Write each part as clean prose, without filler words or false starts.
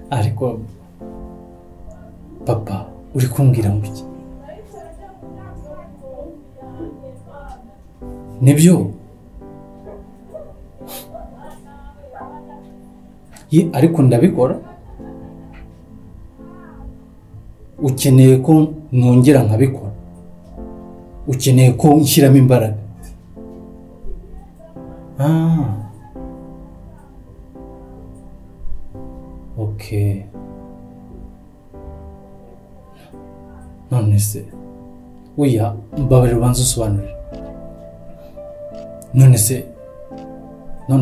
Ariko papa uri kumbwira ngo iki? Nibyo? Ariko ndabikora. Ukeneye ko nongera nkabikora, ukeneye ko nshyiramo imbaraga. Okay. None se oya, mbabarira ubanza usobanurire. None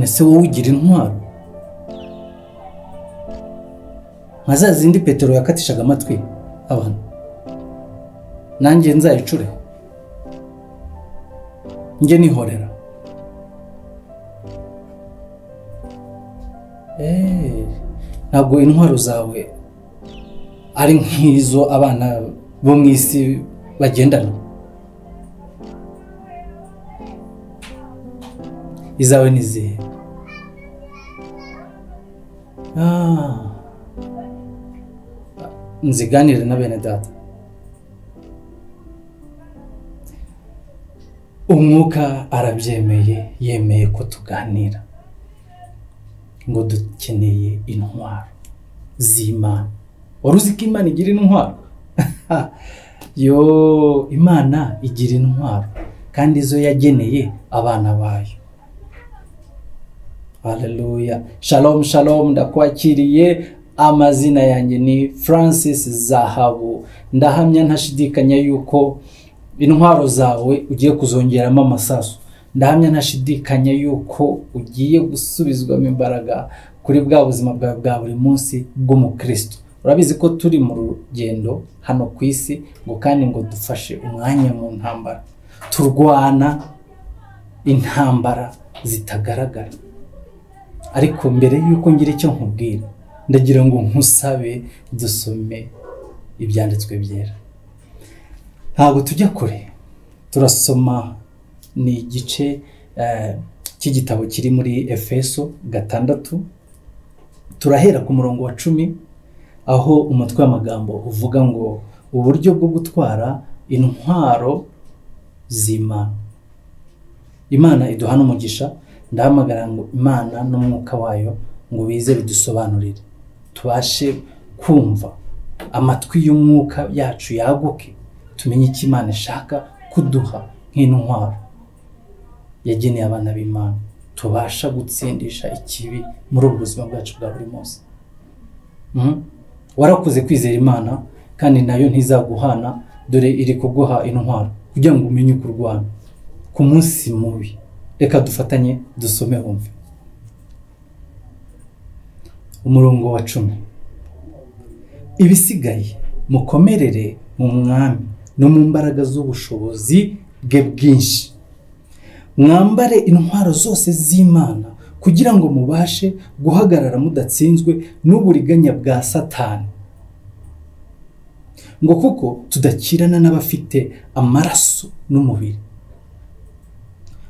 se wowe ugira intwaro nka za zindi Petero yakatishaga amatwi abantu? Nanjye nzayicure njye nihorera. Ntabwo intwaro zawe ari nk'izo abana bo mu isi bagendana. Izawe ni izihe? Nziganire na bene data. Umwuka arabyemeye, yemeye ko tuganira ngo dukeneye intwaro z'Imana. Wari uzi ko Imana igira intwaro? Yo, Imana igira intwaro kandi izo yageneye abana bayo. Haleluya. Shalom shalom, ndakwakiriye. Amazina yanjye ni Francis Zahabu. Ndahamya ntashidikanya yuko intwaro zawe ugiye kuzongeramo amasasu. Ndahamya ntashidikanya yuko ugiye gusubizwamo imbaraga kuri bwa buzima bwawe bwa buri munsi bw'umukristo. Urabizi ko turi mu rugendo hano ku isi, ngo kandi ngo dufashe umwanya mu ntambara, turwana intambara zitagaragara. Ariko mbere yuko ngira icyo nkubwira, ndagira ngo nkusabe dusome ibyanditswe byera. Ntabwo tujya kure, turasoma ni igice cy'igitabo kiri muri Efeso 6, turahera ku murongo wa 10, aho umutwe w'amagambo uvuga ngo uburyo bwo gutwara intwaro z'Imana. Imana iduha n'umugisha. Ndahamagara ngo Imana n'umwuka wayo ngo bize bidusobanurire, tubashe kumva, amatwi y'umwuka yacu yaguke, tumenye icyo Imana ishaka kuduha nk'intwaro yageneye abana b'Imana, tubasha gutsindisha ikibi muri ubu buzima bwacu bwa buri munsi. Warakuze kwizera Imana kandi nayo ntizaguhana, dore iri kuguha intwaro kugira ngo umenye uko urwana ku munsi mubi. Reka dufatanye dusome wumve. Umurongo wa 10. Ibisigaye mukomerere mu mwami no mu mbaraga z'ubushobozi bwe bwinshi, mwambare intwaro zose z'Imana kugira ngo mubashe guhagarara mudatsinzwe n'uburiganya bwa Satani. Ngo kuko tudakirana n'abafite amaraso n'umubiri,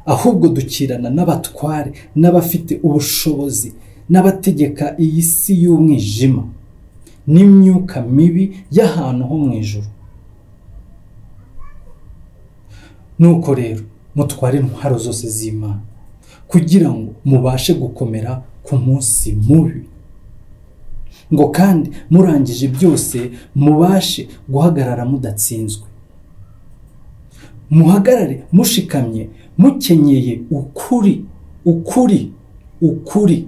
ahubwo dukirana n'abatware n'abafite ubushobozi n'abategeka iyi si y'umwijima n'imyuka mibi y'ahantu ho mu ijuru. Nuko rero mutware intwaro zose z'Imana kugira ngo mubashe gukomera ku munsi mubi, ngo kandi murangije byose mubashe guhagarara mudatsinzwe. Muhagarare mushikamye, mukenyeye ukuri, ukuri, ukuri,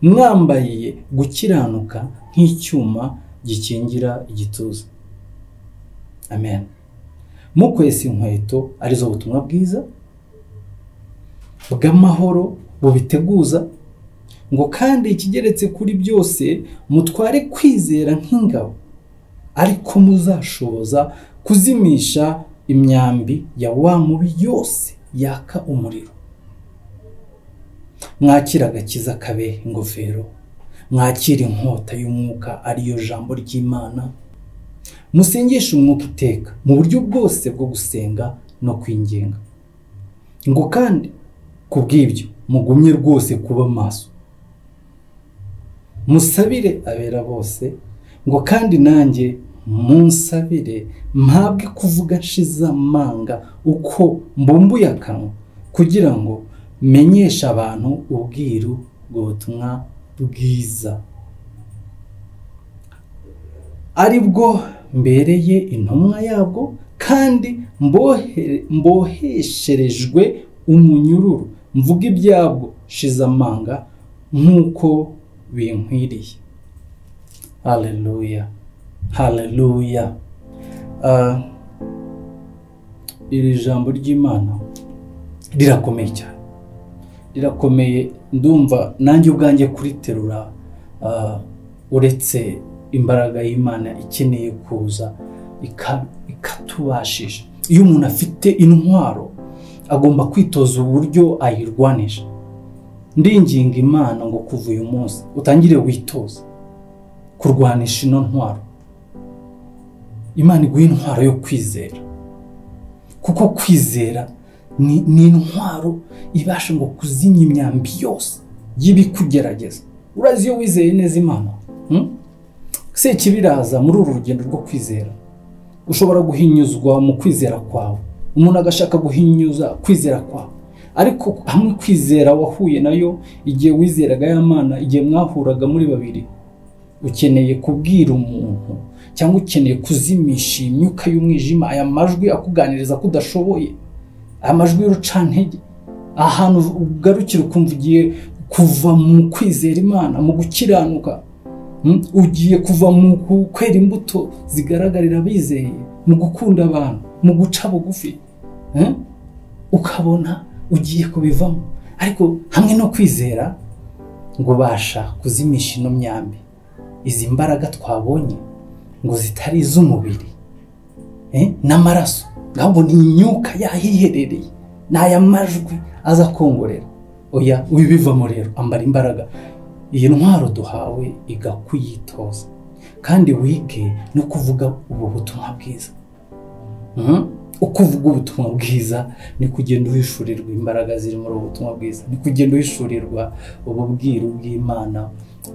mwambaye gukiranuka nk'icyuma gikingira igituza. Amen. Mukwesa inkweto arizo butumwa bwiza bw'amahoro bubiteguza, ngo kandi ikigeretse kuri byose mutware kwizera nk'ingabo, ariko muzashoboza kuzimisha imyambi ya wa mubi yose yaka umuriro. Mwakira agakiza kabe ingofero, mwakira inkota y'umwuka ariyo jambo ry'Imana, musengeshe umwuka iteka mu buryo bwose bwo gusenga no kwinginga, ngo kandi kubw'ibyo Mugumye rwose kuba maso, musabire abera bose, ngo kandi nanjye munsabire mpabwe kuvuga nshize amanga uko mbumbuye akanwa, kugira ngo menyeshe abantu ubwiru bw'ubutumwa bwiza, ari bwo mbereye intumwa yabwo, kandi mbohesherejwe umunyururu, mvuga ibyabwo nshize amanga nk'uko binkwiriye. Haleluya, haleluya. Iri jambo ry'Imana rirakomeye cyane, rirakomeye. Ndumva nanjye ubwanjye kuriterura, uretse imbaraga y'Imana ikeneye kuza ikatubashisha. Iyo umuntu afite intwaro agomba kwitoza uburyo ayirwanisha. Ndinginga Imana ngo kuva uyu munsi utangire witoza kurwanisha ino ntwaro. Imana iguha intwaro yo kwizera, kuko kwizera ni intwaro ibasha ngo kuzimya imyambi yose y'ibikugerageza. Urazi iyo wizeye neza Imana, sekibiraza muri uru rugendo rwo kwizera, ushobora guhinyuzwa mu kwizera kwawe. Umuntu agashaka guhinyuza kwizera kwawe, ariko hamwe kwizera wahuye nayo igihe wizeraga ya Mana, igihe mwahuraga muri babiri, ukeneye kubwira umuntu cyangwa ukeneye kuzimisha imyuka y'umwijima, aya majwi akuganiriza ko udashoboye, aya majwi y'urucantege, ahantu ugarukira ukumva ugiye kuva mu kwizera Imana, mu gukiranuka, ugiye kuva mu kwera imbuto zigaragarira abizeye, mu gukunda abantu, mu guca bugufi, ukabona ugiye kubivamo. Ariko hamwe no kwizera ngo ubasha kuzimisha ino myambi, izi mbaraga twabonye ngo zitari iz'umubiri n'amaraso, ahubwo ni imyuka yahiherereye, n'aya majwi aza kongorera. Oya, ubibivamo rero, ambara imbaraga. Iyi ntwaro duhawe iga kuyitoza, kandi wige no kuvuga ubu butumwa bwiza. Uko uvuga ubutumwa bwiza ni kugenda uhishurirwa imbaraga ziri muri ubu butumwa bwiza, ni kugenda uhishurirwa ububwiru bw'Imana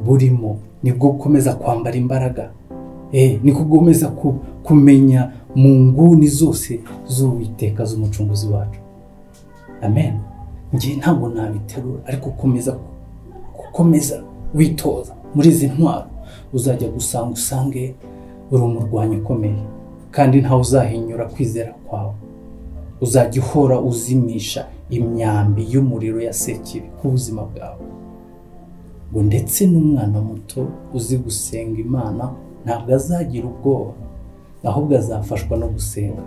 burimo, nibwo ukomeza kwambara imbaraga, ni kukomeza kumenya mu nguni zose z'Uwiteka z'umucunguzi wacu. Amen. Njye ntabwo nabiterura, ariko ukomeza witoza muri izi ntwaro, uzajya gusanga usange uri umurwanyi ukomeye, kandi ntawe uzahinyura kwizera kwawe. Uzajya uhora uzimisha imyambi y'umuriro ya sekibi ku buzima bwawe. Ngo ndetse n'umwana muto uzi gusenga Imana ntabwo azagira ubwoba, ahubwo azafashwa no gusenga.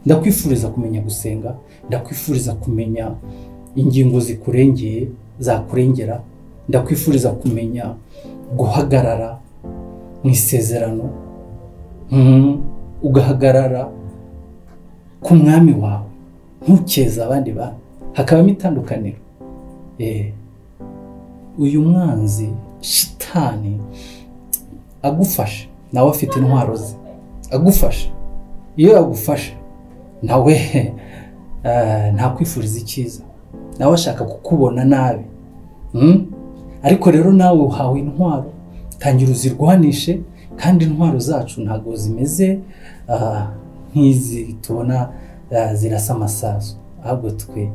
Ndakwifuriza kumenya gusenga, ndakwifuriza kumenya ingingo zikurengeye zakurengera, ndakwifuriza kumenya guhagarara mu isezerano, ugahagarara ku mwami wawe, ntukeze abandi bantu, hakabamo itandukaniro. Uyu mwanzi shitani agufashe, nawe afite intwaro ze, agufashe. Iyo yagufashe nawe ntakwifuriza icyiza, nawe ashaka kukubona nabi. Ariko rero nawe uhawe intwaro, tangira uzirwanishe. Kandi intwaro zacu ntabwo zimeze nk'izi tubona zirasa amasasu, ahubwo twe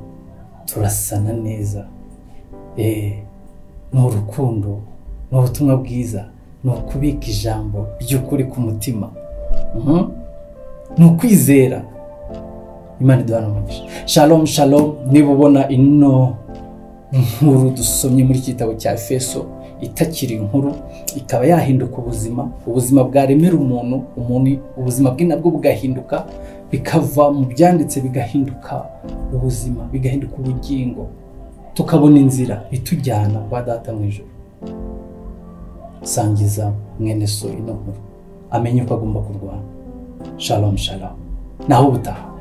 turasana neza. Ni urukundo, ni ubutumwa bwiza, ni ukubika ijambo ry'ukuri ku mutima, ni ukwizera. Imana iduhane umugisha. Shalom shalom. Niba ubona ino nkuru dusomye muri iki gitabo cya Efeso itakiri inkuru, ikaba yahinduka ubuzima, ubuzima bwaremera umuntu, ubuzima bwe nabwo bugahinduka, bikava mu byanditse bigahinduka ubuzima, bigahinduka ubugingo, tukabona inzira itujyana kwa Data mu ijuru. Sangiza mwene so ino nkuru, amenye uko agomba kurwana. Shalom shalom. Naho ubutaha.